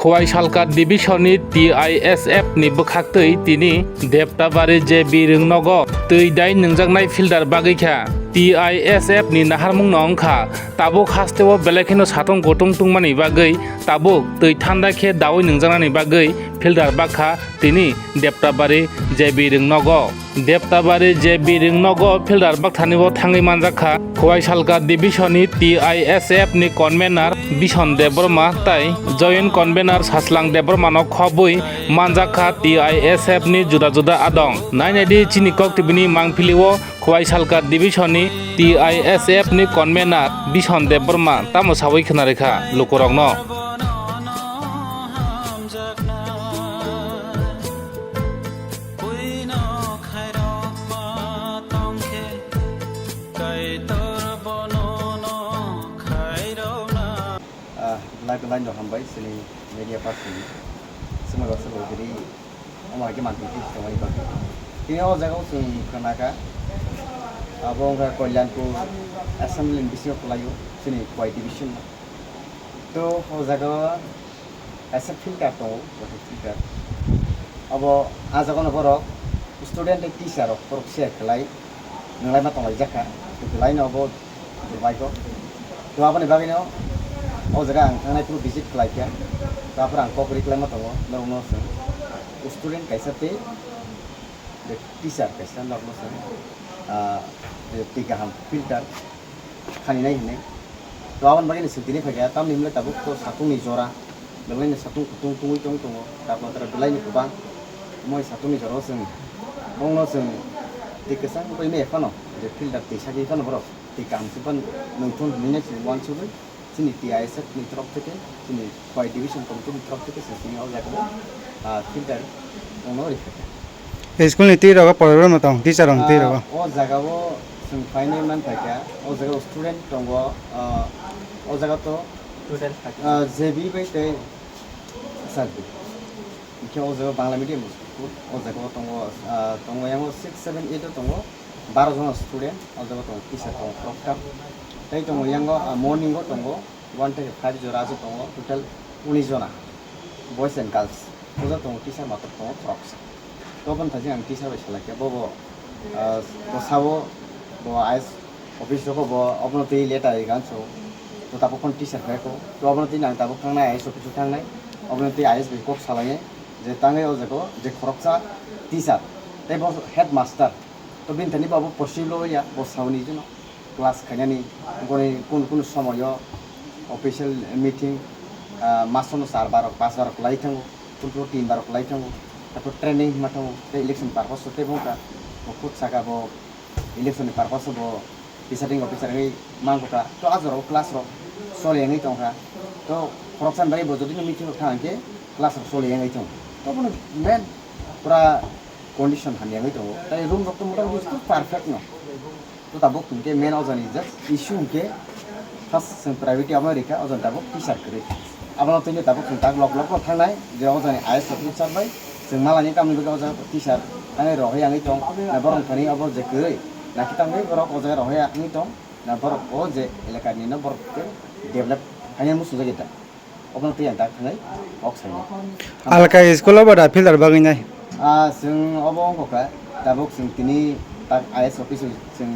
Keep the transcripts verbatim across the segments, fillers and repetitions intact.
Khowai Salka Division ni T I S F ni bwkhaktwi tini Deptabari J B Rwngnogo twi dai nwngjaknai filter bagwi kha. T I S F ni naharmungno wngkha tabuk hasteo belai kheno satung kutung tungmani bagwi tabuk twi thanda khe daui nwngjaknani bagwi filter bakha tini Deptabari J B Rwngnogo. Deptabari J B Rwngnogo filter bakthani o thangwi manjakha Khowai Salka Division ni T I S F ni convener Bison Debbarma tai joint convener Saslang Debbarma no khobwi manjakha T I S F ni juda juda adong. Nainai di chini kok T V ni mangpili o Khowai Salka Division ni T I S F ni convener Bison Debbarma tamo sawi khna rikha lukurokno. Khairokma tongkhe, Kaitor bono no khairokna. Ah, live line rok hambai chini media person. Sumai baksa bo giri, omo hai khe manthai twi tongmani bagwi. Tini o jaga o chwng khna kha, abo wngkha Kalyanpur assembly ni bisingo kwlaio, chini Khowai division no. To o jaga o kaisa filter tongo, water filter. Abo ah jaga no borok student tei teacher rok borok share khlai, nanglaima tonglaijak kha, to belai no obo durbhagyo. To aboni bagwi no o jaga ang thangnai phuru visit khlai kha. To aphuru ang kok ri khlaima tongo, norok no chwng student kaisa tei teacher kaisa norok no chwng, ah, tei kaham filter khaninai hinwi. To aboni bagwi no chwng tini phaikha, tamni hwnle tabuk to satung ni jora, belai no satung kutung tungwi tong tongo, tapmatara belai no kwbang. Moi satung ni jora o chwng bongno chwng twi kwchang twi maya phano, je filter twi sagwi phano borok twi kaham se phano nungthun hinwi no chwng uansugwi chini T I S F ni torop theke, chini Khowai Division Committee ni torop theke chwng tini o jaga o, ah, filter wngno rikha kha. School ni twi rogo poribra no tong, teacher rok ni twi rogo. Ah, o jaga o chwng phainai man phaikha, o jaga o student tongo, ah, o jaga to, student thaki. Ah, J B bai tei S R B. Hingke o jaga Bangla medium school, o jaga o tongo, ah, tongo yango six, seven, eight o tongo, baro jona student, o jaga tongo teacher tongo, khoroktham. Tei tongo yango, ah, morning o tongo, one theke five jora aswk tongo, total unis jona, boys and girls. Puja tongo, teacher mator tongo khoroksa. To boni thajin ang teacher bai salai khe, bo bo, ah, bo sabo, bo I S office rogo bo obono twi letter ri gan so. To tabuk phone teacher bai ko. To obono twi ang tabuk thangnai I S office o thangnai. Obono twi I S bai kok salai je tangwi o jaga o je khoroksa teacher tei bo headmaster. To bini thani bo abo possible ya, bo sauni jeno. Class khainani, boni kun kun somoyo official meeting, ah, masono char barok, pas barok lai thango, kun kun tin barok lai thango, tapo training hima thango, tei election purpose tei bongkha, bo kut saka bo election ni purpose bo deciding officer wngwi mangkha, to a jorao class rok choli wngwi tongkha, to khoroksa ni bagwi bo jodi no meeting rok thang khe class rok choli wngwi tongo, to bono main pura condition hamya wngwi tongo, tei room rok to motamuti perfect no. To tabuk hwnkhe main o jani just issue hwnkhe first chwng priority abono rikha, o jani tabuk teacher kwrwi. Abono twi tabuk chwng tak lok lok no thangnai je o jani I S officer bai chwng malani tamni bagwi o jaga teacher thangwi rohor wngwi tong, na borok thani obo je kwrwi, na khe tamni borok o jaga rohor wngwi tong, na borok o je elakani no borok khe develop khainai muchungjagwi da. Obono twi ang tak thangwi kok saimano. Alka school o bo da filter bagwi nai? Ah, chwng obo wngkha kha, tabuk chwng tini tak I S office o chwng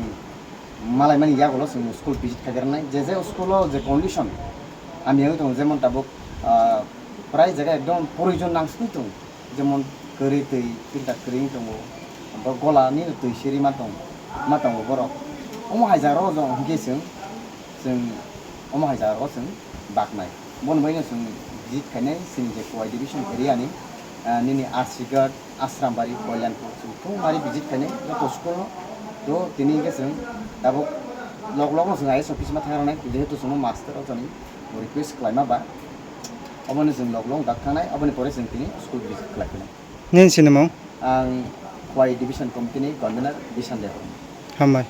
malaimani yagulo chwng school visit khaikhe rwnai. Je je school o je condition hamya wngwi tongo, jemon tabuk, ah, prai jaga ekdom proyojon nangsugwi tongo. Jemon kwrwi twi filter kwrwi wng tongo, bo gola ni twi siri ma tong, ma tongo borok. Omo hai jaga rok jong hwnkhe chwng, chwng omo hai jaga rok chwng baknai. Bono bagwi no chwng visit khainai chini je Khowai division area ni, ah, nini Arsighat, Asrambari, Kalyanpur, chwng thungmari visit khainai joto school no. To tini hwnkhe chwng tabuk lok lok no chwng I S office ma thang rwnai, jehetu chwngno master o toni request khlaima ba, omo no chwng lok lok dak thangnai, oboni pore chwng tini school visit khlai khainai. Nini sinimung? Ang Khowai Division Committee ni convener Bishan Debbarma. Hambai.